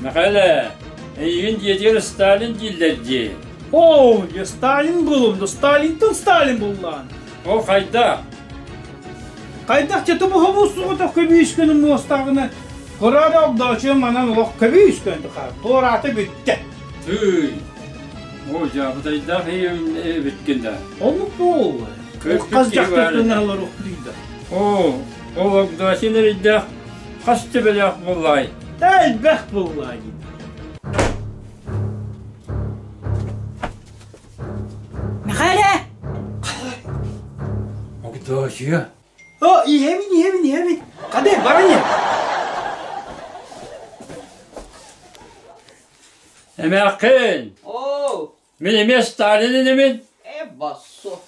Мэхээлэ, эйигин дьиэтигэр Сталин дииллэр дии. Оо, дьэ Сталин буолуом да Сталинтан Сталин буллаан. Ол хайдах? Хайдах дьэ тубуһабы суҕутах көбүүскөнү муостааҕына кыра да огдоочуйа манан олох көбүүскөн тухар туораата бүттэ. Тыый! Оо, дьаабытайдаах эбиткин да. Оннук буолла. Хас дьахтартан олоруох да. Оо, ол огдоочуйа эрийдээх хас төбөлөөх буоллаай? Элбэх буоллаа дии. Мэхээлэ! Огдоочуйа. О, иһэбин, иһэбин, иһэбин. Хады, баран иһэ. Эмээххин! Оо! Мин эмиэ Сталин инибин. Э, бассо.